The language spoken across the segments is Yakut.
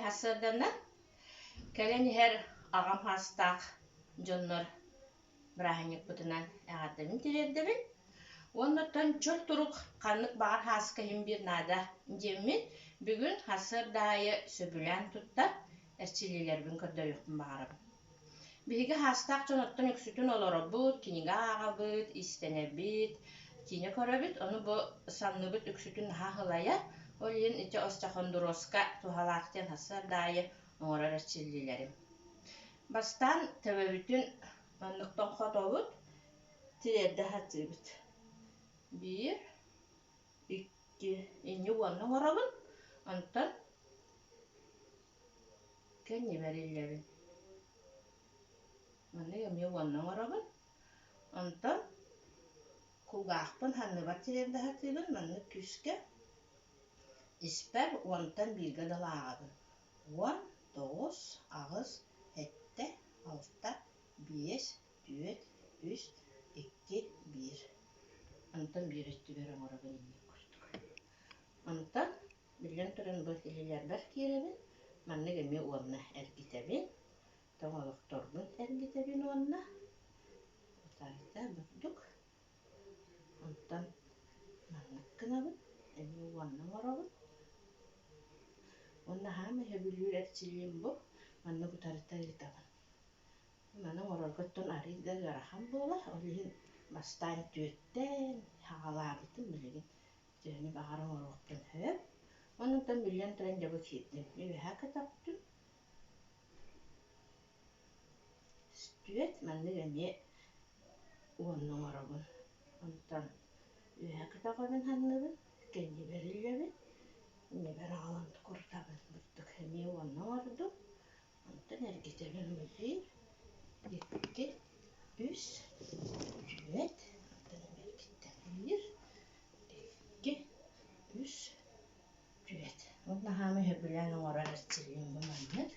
сарсыарданан кэлэн иһэр аҕам саастаах дьоннор бырааһынньыкпытынан эҕэрдэбин тириэрдэбин. Уонна оттон чөл турук ханнык баҕар һааска иһин биир наада диэммин бүгүн сарсыарда аайы сөбүлээн туттар эрчиллиилэрбин көрдөрүөхпүн баҕарабын. Биһиги саастаах дьон оттон үксүтүн олоробут, кинигэ ааҕабыт, иистэнэбит, киинэ көрөбүт. Ону бу санныбыт үксүтүн наһаа сылайар. Ол иһин ити остеохондроска туһалаах диэн сарсыарда аайы оҥорор эрчиллиилэрим. Бастаан төбөбүтүн манныктан хотобут, тириэрдэ сатыыбыт. Биир, икки, инньэ уонна оҥоробун. Онтон кэннибэр иллэбин. Маннык эмиэ уонна оҥоробун. Онтон кулгаахпын санныбар тириэрдэ сатыыбын маннык күүскэ. Испэр уонтан бииргэ дылы ааҕабын. 19, аҕыс, сэттэ, алта, биэс, түөрт, үс, икки, биир. Онтон биир өттүгэр оҥоробун инник курдук. Онтон Биллэн туран, бу илиилэрбэр киирэбин, маннык эмиэ уонна эргитэбин, тоҥолохторбун эргитэбин уонна утарыта бурдук, онтон маннык гынабын, эмиэ уонна оҥоробун. Уонна хаамай сөбүлүүр эрчиллиим бу, маннык утарыта ыытабын. Маны оҥорорго оттон арыый да ыарахан буолар, ол иһин бастаан түөртээн саҕалаабытым билигин Төһөнү баҕар оҥоруохпун сөп. Онтон биллэн туран дьэ бу киирдим. Үөһэ көтөхтүм. Түөрт маннык эмиэ уонна оҥоробун. Онтон үөһэ көтөҕөбүн санныбын, кэннибэр үллэбин, иннибэр аҕалан курутабын. Бурдук эмиэ уонна оҥордум. Онтон эргитэбин биир, икки, үс, түөрт, онтон эмиэ эргиттэн биир, икки, үс, түөрт. Уонна хаамай сөбүлээн оҥорор эрчиллиим бу маннык.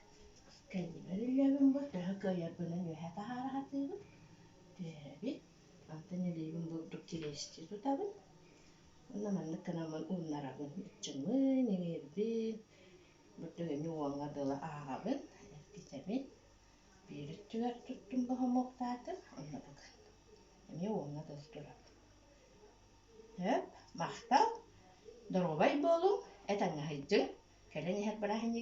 Кэннибэр үллэбин бу, төһө кыайарбынан үөһэ таһаара сатыыбын. Түһэрэбин. Онтон илиибин бурдук кириэстии тутабын. Уонна маннык гынаммын ууннарабын. Ыччыммын, иҥиирбин, Бурдук эмиэ уоҥҥа дылы ааҕабын, эргитэбин. Биир өттүгэр туттум боһомуоктаатым, онно бүгүн. Эмиэ уоҥҥа дылы турабын. Сөп, махтал, доруобай буолуҥ, эт аҥаһыйдыҥ, кэлэн иһэр бырааһынньыгы.